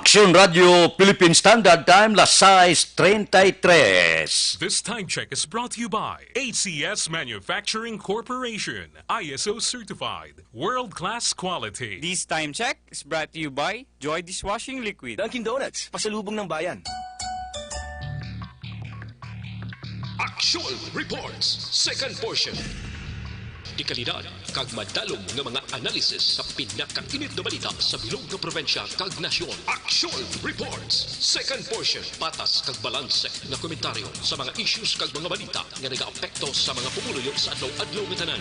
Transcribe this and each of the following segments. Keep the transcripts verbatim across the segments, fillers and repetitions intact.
Aksyon Radyo Philippine Standard Time, las sais treinta y tres. This time check is brought to you by A C S Manufacturing Corporation, I S O certified, world-class quality. This time check is brought to you by Joy Dishwashing Liquid. Dunkin' Donuts, pasalubong ng bayan. Action Reports, second portion. Dekalidad kag madalom nga mga analisis sa pinakainit nga balita sa bilog nga probinsya kag nasyon. Action Reports, second portion. Patas kag balanse nga komentaryo sa mga issues kag mga balita nga nagaapekto sa mga pumuluyo sa adlaw-adlaw nga tanan.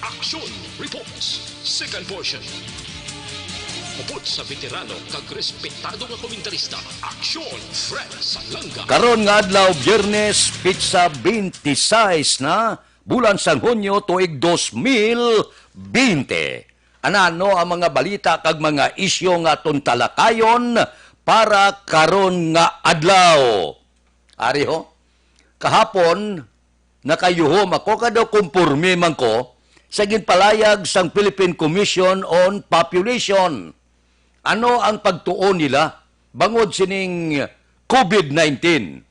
Action Reports, second portion. Upod sa veterano kag respetado nga komentarista, Action Fred Salanga. Karon nga adlaw, Biyernes, pitsa twenty-six na, bulan sang Hunyo, tuig dos mil bente. Anano ang mga balita kag mga isyu nga aton talakayon para karon nga adlaw? Ari ho, kahapon, nakayuhom ako, kay daw kumporme man ko sa ginpalayag sang Philippine Commission on Population. Ano ang pagtuon nila bangod sining covid nineteen?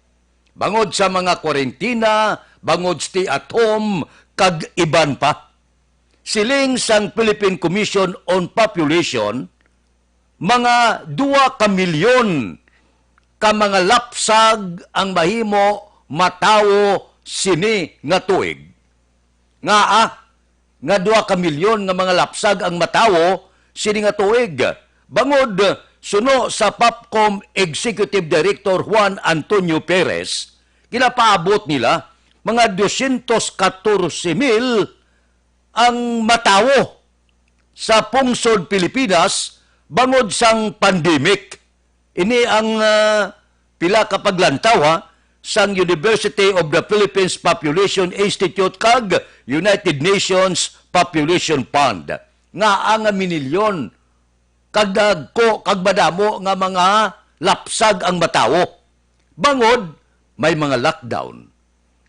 Bangod sa mga kwarentina, bangod stay at home, kag iban pa. Siling sang Philippine Commission on Population, mga dua ka milyon ka mga lapsag ang mahimo matawo sini nga tuig. Ngaa nga dua ka milyon nga mga lapsag ang matawo sini nga tuig? Bangod suno sa POPCOM Executive Director Juan Antonio Perez, ginapaabot nila mga dosyentos katorse mil ang matawo sa pungsod Pilipinas bangod sang pandemic. Ini ang, ah, pila ka paglantaw, ha, sang University of the Philippines Population Institute kag United Nations Population Fund, nga ang minilyon kag dagko kag madamo nga mga lapsag ang matawo bangod may mga lockdown,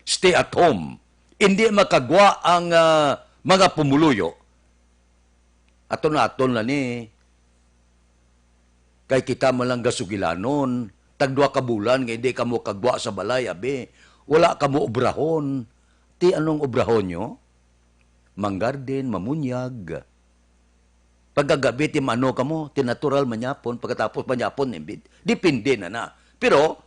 stay at home, indi makagwa ang, ah, mga pumuluyo. Aton-aton na ni, kay kita man lang gasugilanon, tagduha ka bulan nga hindi kamo kagwa sa balay, abi, wala kamo obrahon. Ti anong obrahon nyo? Manggarden, mamunyag. Pagkagabi, ti maano kamo, ti natural manyapon, pagkatapos manyapon, imbit. Depende na na. Pero,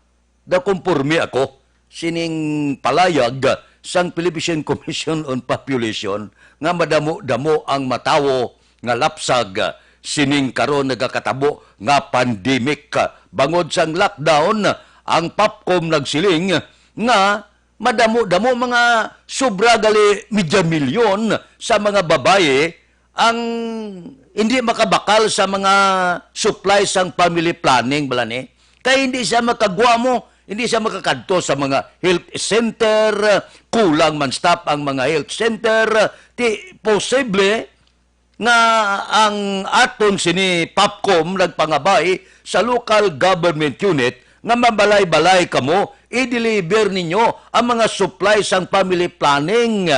da konforme ako sining palayag sang Philippine Commission on Population nga madamo-damo ang matawo nga lapsag sining karon nagakatabo nga pandemic. Bangod sang lockdown, ang POPCOM nagsiling nga madamo-damo, mga sobra gali media milyon sa mga babayi ang hindi makabakal sa mga supply sang family planning, bala ni. Kay hindi siya makagwa mo, hindi siya makakadto sa mga health center, kulang man staff ang mga health center, ti posible nga ang aton sini POPCOM nagpangabay sa local government unit nga mabalay-balay kamo, i-deliver ninyo ang mga supply sang family planning,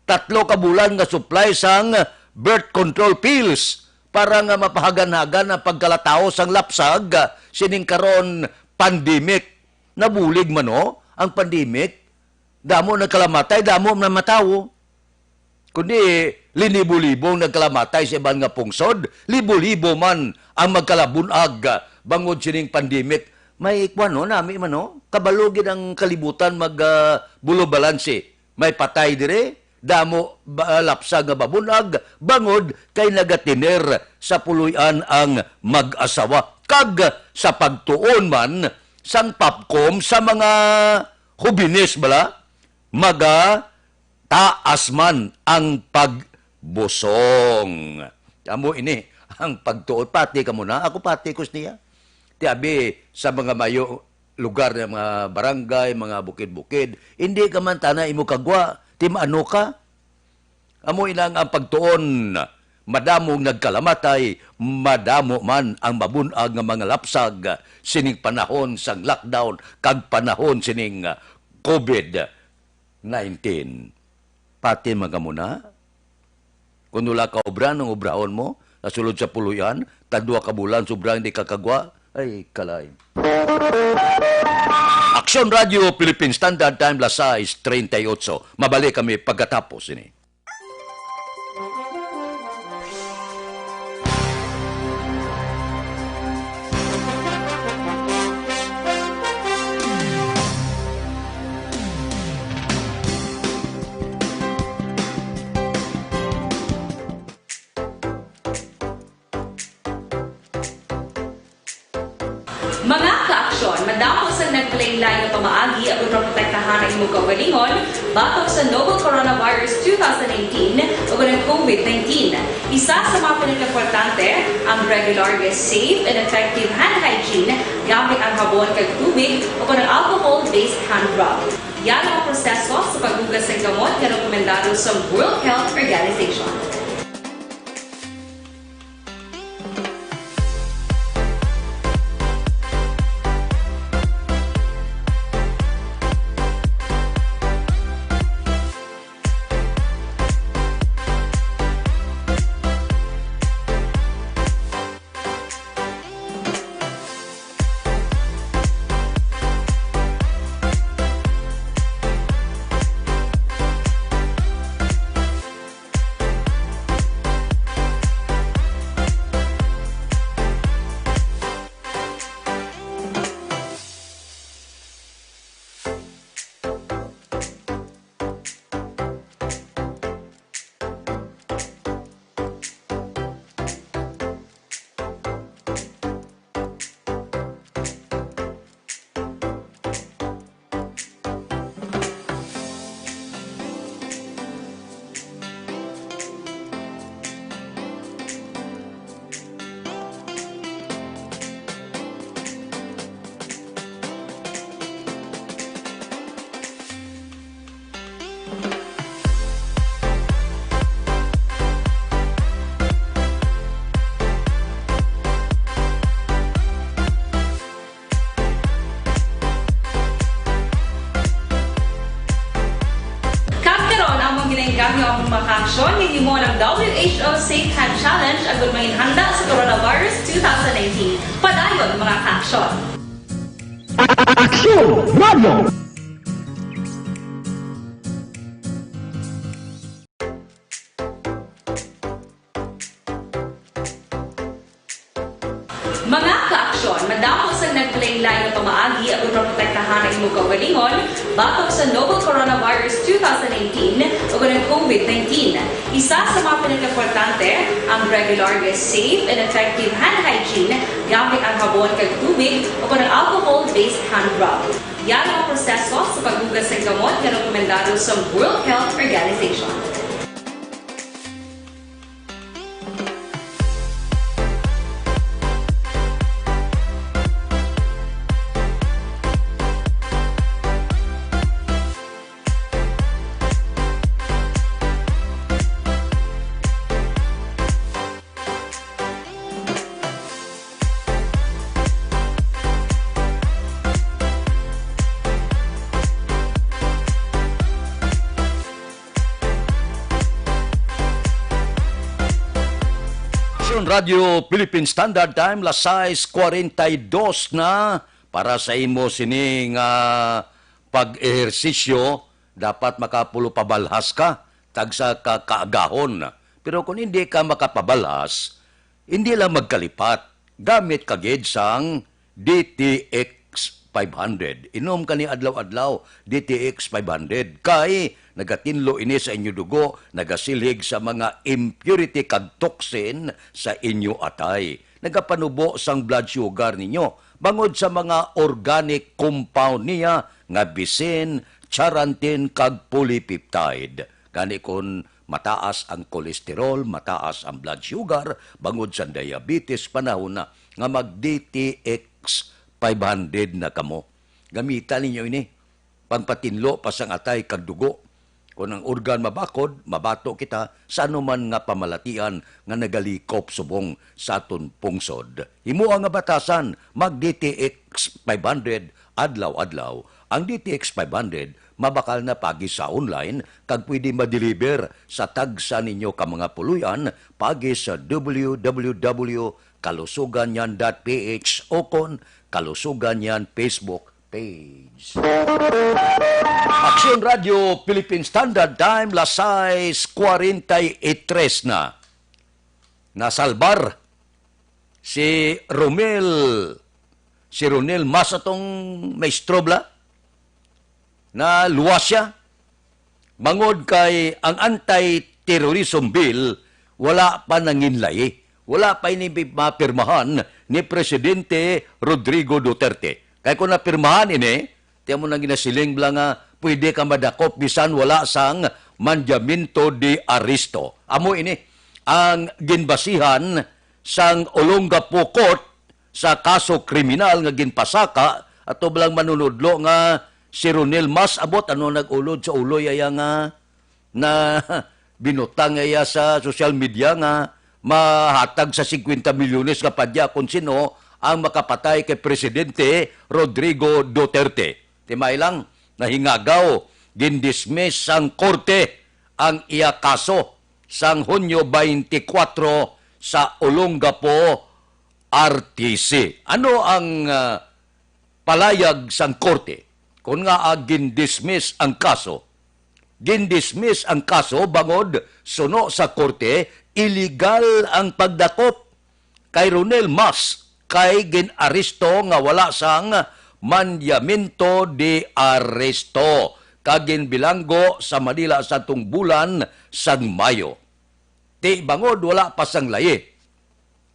tatlo ka bulan nga supply sang birth control pills para nga mapahagan-hagan ang pagkalatawo sang lapsag sining karon pandemic. Nabulig man, no, ang pandemic. Damo nagkalamatay, damo na matawo. Kundi linibo-libo ang nagkalamatay sa iban nga pungsod, libo-libo man ang magkalabunag, ah, bangod sining pandemic. May kuwan, no, nami man, no? Kabalo gid ang kalibutan mag, ah, bulo balanse. May patay dire, damo ba, lapsag nga babunag, bangod kay nagatiner sa puloy-an ang mag-asawa. Kag sa pagtuon man sang POPCOM sa mga hubines bala, maga taas man ang pagbusong. Amo ini ang pagtuon. Pati kamo na, ako pati ko niya. Ti abi sa mga mayo lugar nga mga barangay, mga bukid-bukid, hindi ka man tana imo kagwa, ti maano ka? Amo ina ang pagtuon, madamo ang nagkalamatay, madamo man ang mabun-ag nga mga lapsag sining panahon sang lockdown kag panahon sining covid nineteen. Pati man kamo na? Kung wala ka obra, anong obrahon mo? Nasulod sa puloy-an, tag duha ka bulan, sobrang di kakagwa. Ay, kalay. Aksyon Radio Philippine Standard Time, las sais treinta y ocho. Mabalik kami pagkatapos ini. Mga kaaksyon, madamo sang naglain-lain nga pamaagi agud maprotektahan ang imong kaugalingon batok sa novel coronavirus two thousand nineteen ug ang COVID nineteen. Isa sa mga pinakaimportante, ang regular nga safe and effective hand hygiene gamit ang habon kag tubig o kon ang alcohol-based hand rub. Yan ang proseso sa paghugas sang kamot nga rekomendado sa World Health Organization. Kag karon, among ginainggangyo ang mga kaaksyon nga himo ng W H O Safe Hand Challenge agud mangin handa sa coronavirus two thousand nineteen. Padayon, mga kaaksyon! Aksyon Radio! Mga kaaksyon, madamo sang naglain-lain nga pamaagi agud maprotektahan ang imong kaugalingon batok sa novel coronavirus two thousand nineteen ug ang COVID nineteen. Isa sa mga pinakaimportante, ang regular nga safe and effective hand hygiene gamit ang habon kag tubig o kon ang alcohol-based hand rub. Yan ang proseso sa paghugas sa kamot nga rekomendado sa World Health Organization. Aksyon Radio Philippine Standard Time, las sais kwarenta y dos na para sa imo sining, ah, pag-ehersisyo. Dapat makapulo pabalhas ka, tagsa ka kaagahon. Pero kung hindi ka makapabalhas, hindi lang magkalipat. Gamit ka gid sang D T X five hundred. Inom ka ni adlaw-adlaw, D T X five hundred. Kay nagatinlo ini sa inyo dugo, nagasilhig sa mga impurity kag toxin sa inyo atay. Nagapanubo sang blood sugar ninyo bangod sa mga organic compound niya nga bisin, charantin kag polypeptide. Gani, kon mataas ang cholesterol, mataas ang blood sugar, bangod sa diabetes, panahon na nga mag D T X five hundred na kamo. Gamita ninyo ini. Pagpatinlo pa sang atay kag dugo. Kon ang organ mabakod, mabato kita sa anuman nga pamalatian nga nagalikop subong sa aton pungsod. Himoa nga batasan, mag D T X five hundred adlaw-adlaw. Ang D T X five hundred Mabakal na pagi sa online kag pwede ma-deliver sa tagsa ninyo ka mga puloy-an pagi sa w w w kalusugan niyan dot p h o kon Kalusugan Niyan Facebook page. Aksyon Radio Philippine Standard Time, las sais cuarenta y tres na. Nasalbar si Romel, si Ronel Mas atong maestro bala. Naluwas sia. Bangod kay ang Anti-Terrorism Bill wala pa nanginlayi. Wala pa ini bi-, mapirmahan ni Presidente Rodrigo Duterte. Kay kung napirmahan ini, tiyan mo nang ginasiling bala nga pwede ka madakop bisan wala sang mandamiento de arresto. Amo ini ang ginbasihan sang Olongapo Court sa kaso kriminal nga ginpasaka ato bala ang manunudlo nga si Ronel Mas. Abot ano nag-ulod sa uloy iya nga na binutang iya sa social media nga mahatag sa singkwenta milyones nga padya kung sino ang makapatay kay Presidente Rodrigo Duterte. Timay lang, nahingagaw, gindismiss sang korte ang iya kaso sang Hunyo twenty-four sa Olongapo, R T C. Ano ang, ah, palayag sang korte? Kon ngaa gindismiss ang kaso, gindismiss ang kaso bangod suno sa korte, iligal ang pagdakop kay Ronel Mas kay gin-aresto nga wala sang mandamiento de arresto kag ginbilanggo sa Manila sa tong bulan sang Mayo. Ti bangod wala pa sang layi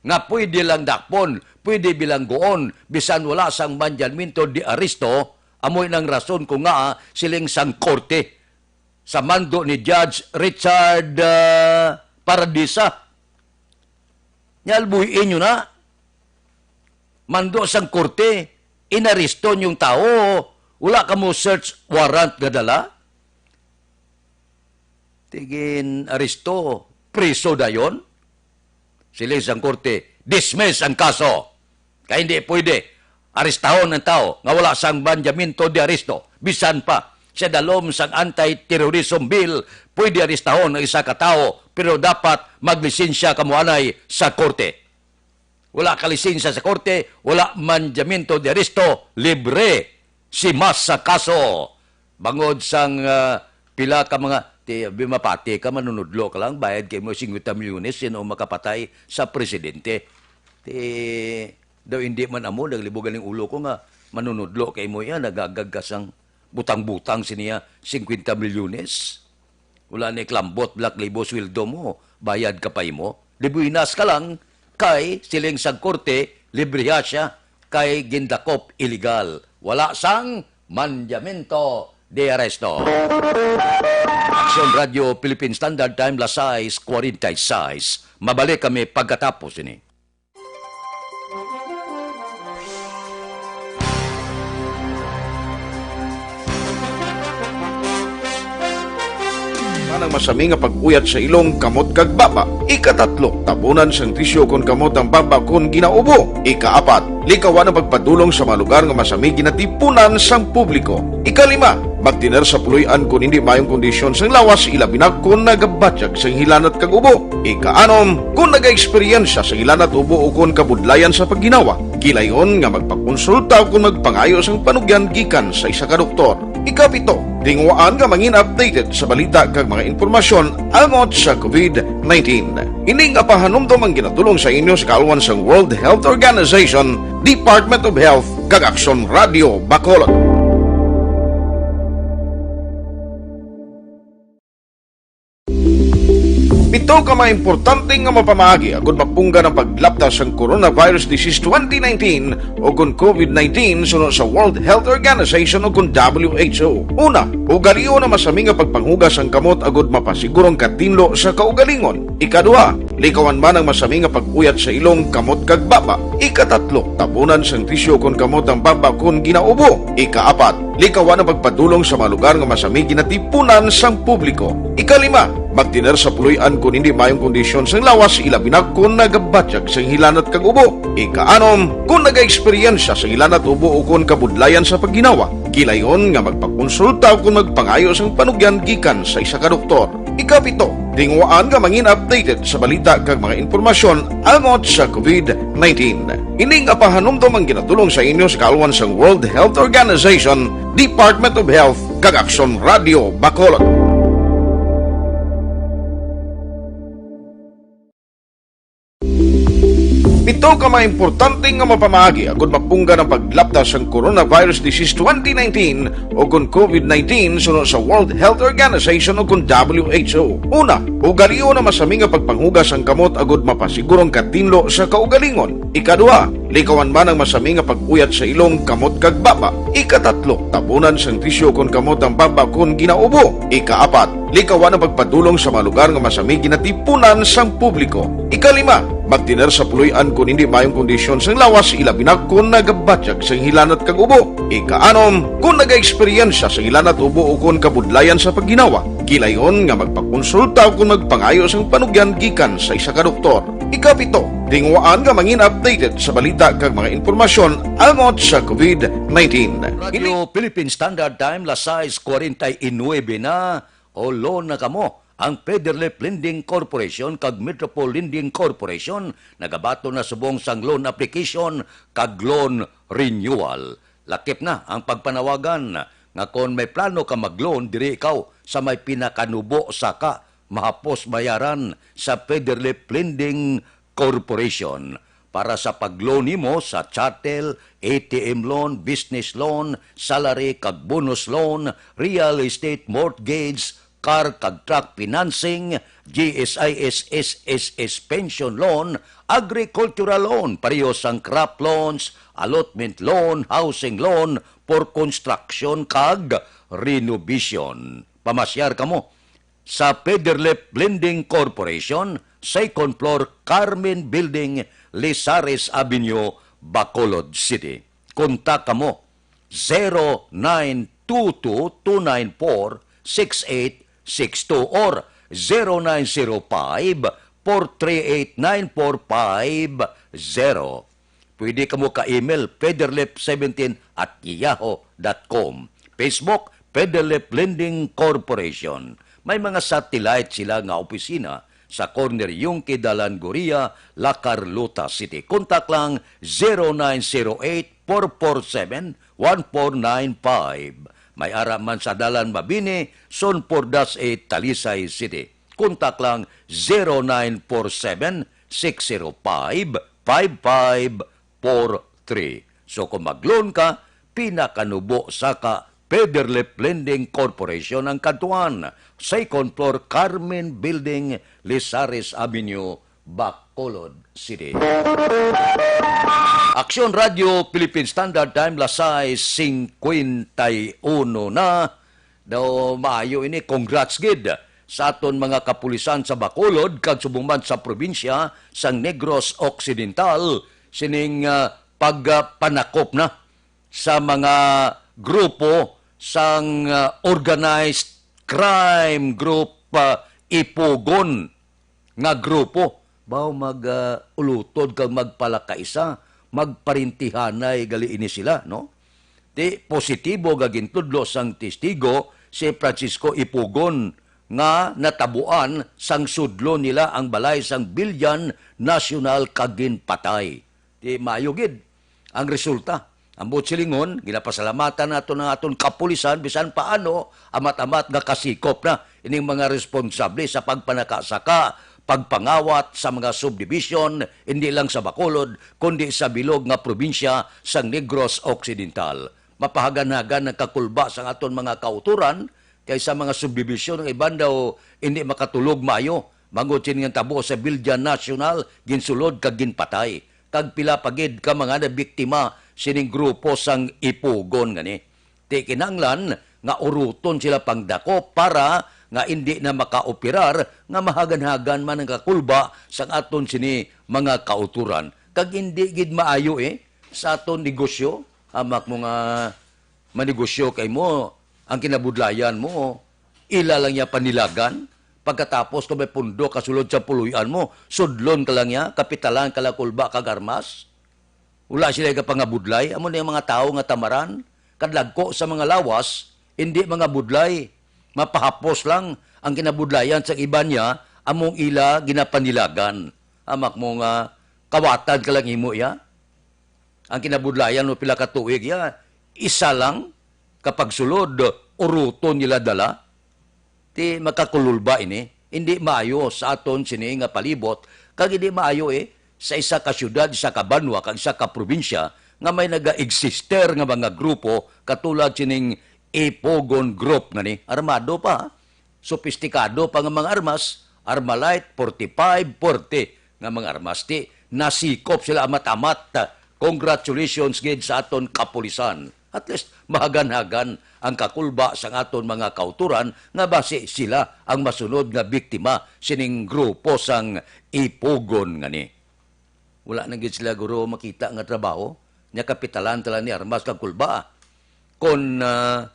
nga pwede lang dakpon, pwede bilanggoon, bisan wala sang mandamiento de arresto, amo nang rason kung ngaa siling sang korte sa mando ni Judge Richard, ah, Paradisa. Nya, albuy-i nyo na. Mando sang korte, inaresto ninyong tawo, wala kamo search warrant nga dala? Ti gin-aresto, priso dayon? Siling sang korte, dismiss ang kaso. Kay hindi pwede arestahon ang tawo nga wala sang mandamiento de arresto. Bisan pa, sa dalom sang Anti-Terrorism Bill, pwede arestahon ang isa ka tawo, pero dapat maglisensya kamo anay sa korte. Wala ka lisensya sa korte, wala mandamiento de arresto, libre si Mas sa kaso. Bangod sang, ah, pila ka mga, ti, bi mapati ka, manunudlo ka lang, bayad kay mo singkwenta milyones, sino makapatay sa presidente? Ti, daw hindi man amo, naglibog ang ulo ko nga, manunudlo kay mo yan, nagagag ka sang butang-butang siniya singkwenta milyones. Wala ni klambot, black libo, sweldo mo, bayad ka pa imo. Di buinas ka lang, kay siling sang korte, libreha siya, kay gindakop iligal. Wala sang mandamiento de arresto. Aksyon Radio Philippine Standard Time, las sais cuarenta y seis. Mabalik kami pagkatapos ini. Manang masami nga pag-uyat sa ilong, kamot kag baba. Ikatatlo, tabunan sang tisyo kon kamot ang baba kon ginaubo. Ikaapat, likawan ang pagpadulong sa mga lugar nga masami ginatipunan sang publiko. Ikalima, magtener sa puloy-an kon hindi maayong kondisyon sang lawas, ilabi na kon nagabatyag sang hilanat kag ubo. Ikaanom, kon nagaeksperyensya sang hilanat, ubo, ukon kabudlayan sa pagginawa, gilayon nga magpakonsulta ukon magpangayo sang panugyan gikan sa isa ka doktor. Ikapito, tinguhaan nga mangin updated sa balita kag mga impormasyon angot sa covid nineteen. Ini nga pahanumdom ang ginatulong sa inyo sa kaalwan sang World Health Organization, Department of Health, kag Aksyon Radio Bacolod. Pito ka mga importante nga mapamaagi agud mapunggan ang paglapta sang coronavirus disease twenty nineteen o kon covid nineteen suno sa World Health Organization o kon W H O. Una, ugalion ang masami nga pagpanghugas sang kamot agud mapasiguro ang katinlo sa kaugalingon. Ikaduha, likawan man ang masami nga pag-uyat sa ilong, kamot kag baba. Ikatatlo, tabunan sang tisyo kon kamot ang baba kon ginaubo. Ikaapat, likawan ang pagpadulong sa mga lugar nga masami ginatipunan sang publiko. Ikalima, magtener sa puloy-an kon hindi maayong kondisyon sang lawas, ilabi na kon nagabatyag sang hilanat kag ubo. Ikaanom, kon nagaeksperyensya sang hilanat, ubo, ukon kabudlayan sa pagginawa, Gilayon nga magpakonsulta kon magpangayo sang panugyan gikan sa isa ka doktor. Ikapito, tinguhaan nga mangin updated sa balita kag mga impormasyon angot sa covid nineteen. Ini nga pahanumdom ang ginatulong sa inyo sa kaalwan sang World Health Organization, Department of Health, kag Aksyon Radio Bacolod. Pito ka mga importante nga mapamaagi agud mapunggan ang paglapda sang coronavirus disease twenty nineteen o kon covid nineteen suno sa World Health Organization o kon W H O. Una, ugalion ang masami nga pagpanghugas sang kamot agud mapasiguro ang katinlo sa kaugalingon. Ikaduha, likawan man ang masami nga pag-uyat sa ilong, kamot kag baba. Ikatatlo, tabunan sang tisyu kon kamot ang baba kon ginaubo. Ikaapat, likawan ang pagpadulong sa mga lugar nga masami ginatipunan sang publiko. Ikalima, magtener sa puloy-an kon hindi maayong kondisyon sang lawas, ilabi na kon nagabatyag sang hilanat kag ubo. Ikaanom, kon nagaeksperyensya sang hilanat, ubo, o kon kabudlayan sa pagginawa, gilayon nga magpakonsulta o kon magpangayo sang panugyan gikan sa isa ka doktor. Ikapito, tinguhaan nga mangin updated sa balita kag mga impormasyon angot sa covid nineteen. Radio Philippine Standard Time, las sais cuarenta y nueve na. Hulo na kamo. Ang Federlip Lending Corporation kag Metropol Lending Corporation nagabaton na subong sang loan application kag loan renewal. Lakip na ang pagpanawagan nga kon may plano ka mag-loan, diri ikaw sa may pinakanubo sa ka mahapos bayaran sa Federlip Lending Corporation. Para sa pag-loan nimo sa chattel, A T M loan, business loan, salary kag bonus loan, real estate mortgage, car kag truck financing, G S I S S S S pension loan, agricultural loan, pareho sang crop loans, allotment loan, housing loan for construction kag renovation. Pamasyar kamo sa Federlip Lending Corporation, second floor, Carmen Building, Lizares Avenue, Bacolod City. Kontak kamo, zero nine two two two nine four six eight six two or zero nine zero five four three eight nine four five zero. Pwede kamo ka-email, federlip seventeen at yahoo dot com. Facebook, Federlip Lending Corporation. May mga satellite sila nga opisina sa corner Yungque Dalan, Goria, La Carlota City. Kontak lang, zero nine zero eight four four seven one four nine five. May ara man sa Dalan Mabini, Son Pordas eight, Talisay City. Kontak lang, zero nine four seven six zero five five five four three. So kung mag-loan ka, pinakanubo sa ka, Federlip Lending Corporation ang kadtuan, second floor, Carmen Building, Lizares Avenue, Bacolod City. Aksyon Radio Philippine Standard Time, las sais cincuenta y uno na. Daw maayo ini, congrats gid sa aton mga kapulisan sa Bacolod kag subong man sa probinsya sang Negros Occidental sining, ah, pagpanakop na sa mga grupo sang, ah, organized crime group, ah, Ipugon nga grupo. Baw mag, ah, ulutod kag magpalakaisa, magparintihanay gali ini sila, no? Ti positibo nga gintudlo sang testigo si Francisco Ipugon nga natabuan sang sudlon nila ang balay sang Bilyan National kag ginpatay. Ti maayo gid ang resulta. Ambot silingon, ginapasalamatan naton ang aton kapulisan, bisan paano, amat-amat nga kasikop na ining mga responsable sa pagpanakasaka, pagpangawat sa mga subdivision, hindi lang sa Bacolod, kundi sa bilog nga probinsya sang Negros Occidental. Mapahaganhagan ang kakulba sang aton mga kautoran, kay sa mga subdivision, ang iban daw hindi makatulog maayo, bangod sini nga tabo sa Bilya National, ginsulod kag ginpatay. Kag pila pa gid ka mga nabiktima sining grupo sang Ipugon ngani. Ti kinahanglan nga uruton sila pangdakop para nga indi na makaoperar, nga mahaganhagan man ang kakulba sang aton sini mga kautoran. Kag indi gid maayo, eh, sa aton negosyo. Hamak mo nga manegosyo kay mo, ang kinabudlayan mo, ila lang niya panilagan. Pagkatapos, kung may pundo kasulod sa puloy-an mo, sudlon ka lang niya, kapitalan ka lang kulba kag armas. Wala sila ikapangabudlay. Amo na yung mga tao nga tamaran, kadlagko sa mga lawas, hindi mga budlay. Mapahapos lang ang kinabudlayan sa iban niya, among ila ginapanilagan. Amak mo nga kawatan ka lang imo iya. Ang kinabudlayan mo pila ka tuig iya, isa lang kapag sulod, uruton nila dala. Ti makakululba ini, hindi maayo sa aton sini nga palibot, kag hindi maayo, eh, sa isa ka syudad, isa ka banwa, kag isa ka probinsya nga may naga-eksister nga mga grupo katulad sining Ipugon Group nga ni, armado pa, ha? Sopistikado pa nga mga armas, Armalite, forty-five, forty nga mga armas. Ti nasikop sila amat-amat. Congratulations gid sa aton kapulisan. At least, mahagan-hagan ang kakulba sang aton mga kauturan nga basi sila ang masunod nga biktima sining grupo sang Ipugon nga ni. Wala na gid sila, guro, makita nga trabaho. Nya kapitalan tala ni armas kag kulba. Kon, ah,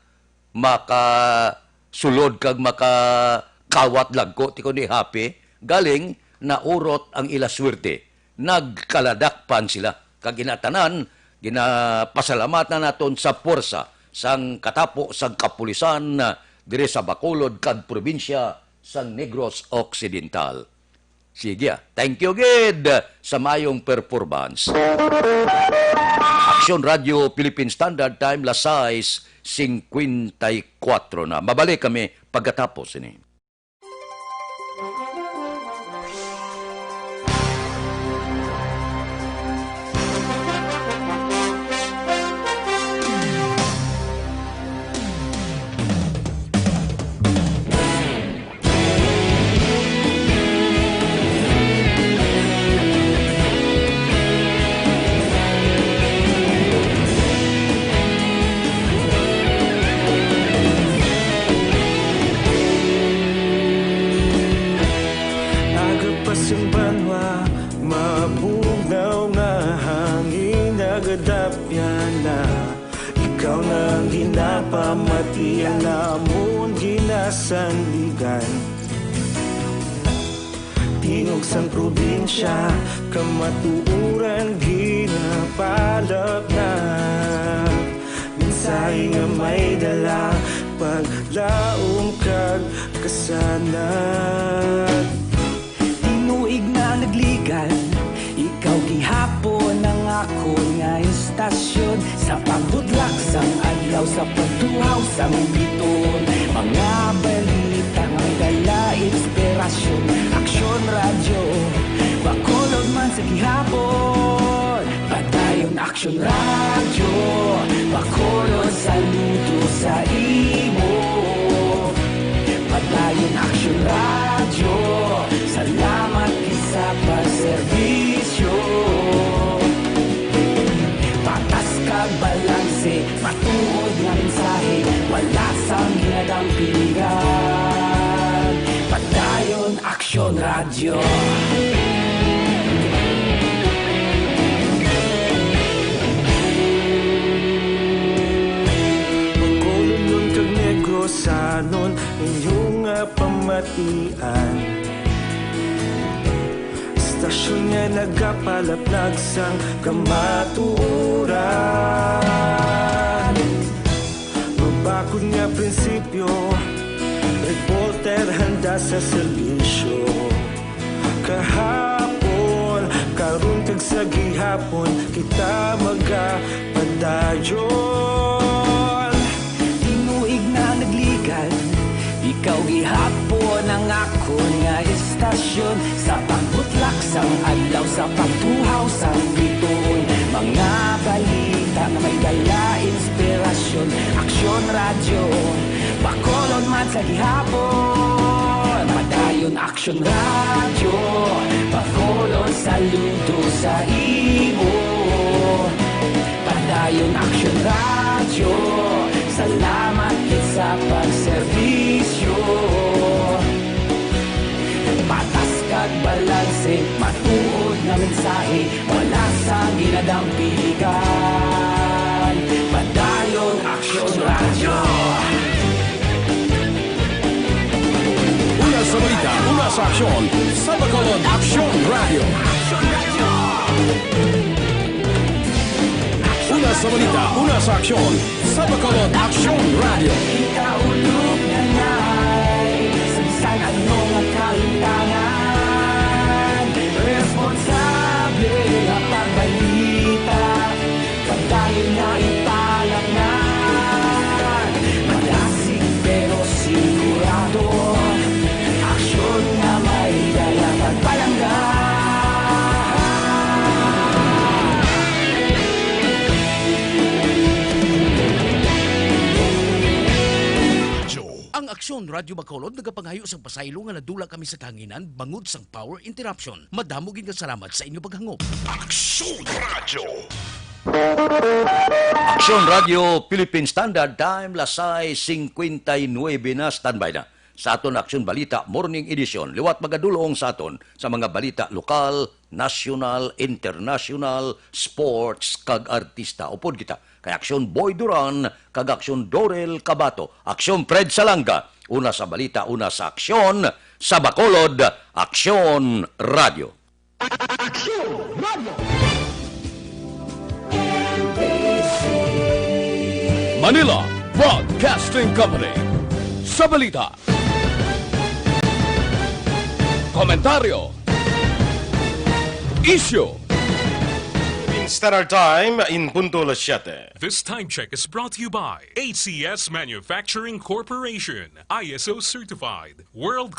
makasulod kag makakawat lagko ti kundi happy, galing naurot ang ila swerte. Nagkaladakpan sila. Kag ina tanan, ginapasalamatan naton sa puwersa sang katapo sang kapulisan, ah, diri sa Bacolod kag probinsya sang Negros Occidental. Sige, ah. Thank you gid sa mayong performance. Aksyon Radio Philippine Standard Time, las sais cincuenta y cuatro na. Mabalik kami pagkatapos ini. Aga pa sing banwa, mabugnaw nga hangin nagadapyan na. Ikaw na ang ginapamati, ang amon ginasandigan. Tingog sang probinsya, kamatuoran ginapalapnap. Mensahe nga may dala, paglaom kag kasanag. Tinuig na nagligan, ikaw gihapon ang akon nga istasyon. Sa pagbutlak sang adlaw, sa pagtuhaw sang bituon, mga balita nga may dala inspirasyon. Aksyon Radyo, Bacolod man sa gihapon. Padayon Aksyon Radyo, Bacolod, saludo sa imo. Padayon Aksyon Radyo, salamat gid sa pagserbisyo. Patas kag balanse, matuod nga mensahe, wala sang ginadampigan. Padayon Aksyon Radyo. Bacolodnon kag Negrosanon, inyo nga pamatian. Istasyon nga nagapalapnag sang kamatuoran. Mabakod nga prinsipyo, reporter handa sa serbisyo. Kahapon, karon kag sa gihapon, kita magapadayon. Tinuig na nagligan, ikaw gihapon ang akon nga istasyon. Sa pagbutlak sang adlaw, sa pagtuhaw sang bituon, mga balita nga may dala inspirasyon. Aksyon Radyo, Bacolod man sa gihapon. Padayon Aksyon Radyo, Bacolod, saludo sa imo. Padayon Aksyon Radyo, salamat gid sa pagserbisyo. Patas kag balanse, matuod nga mensahe, wala sang ginadampigan. Padayon Aksyon Radyo. Una sa balita, una sa aksyon, sa Bacolod, Aksyon Radyo. Una Sa balita, una sa aksyon, sa Bacolod Aksyon Radio. Ikaulog na ngay, sa bisan ano nga kalimtangan, responsable nga pagbalita, pagdali nga ipalangan, malasig pero sigurado, aksyon nga may dala pagpalangga. Ang Aksyon Radyo Bacolod nagapangayo sang pasaylo nga nadula kami sa kahanginan bangod sang power interruption. Madamo gid nga salamat sa inyo paghangop. Aksyon Radyo. Aksyon Radyo, Philippine Standard Time, las sais cincuenta y nueve na, standby na sa aton Aksyon Balita Morning Edition. Liwat magadulong sa aton sa mga balita lokal, nasyonal, internasyonal, sports, kag artista. Upod kita kay Aksyon Boy Duran kag Aksyon Dorel Cabato, Aksyon Fred Salanga. Una sa balita, una sa aksyon, sa Bacolod, Aksyon Radyo. Aksyon Radyo. Manila Broadcasting Company. Sa balita, komentaryo, isyu. In Standard Time, in punto las siete. This time check is brought to you by A C S Manufacturing Corporation, I S O certified, world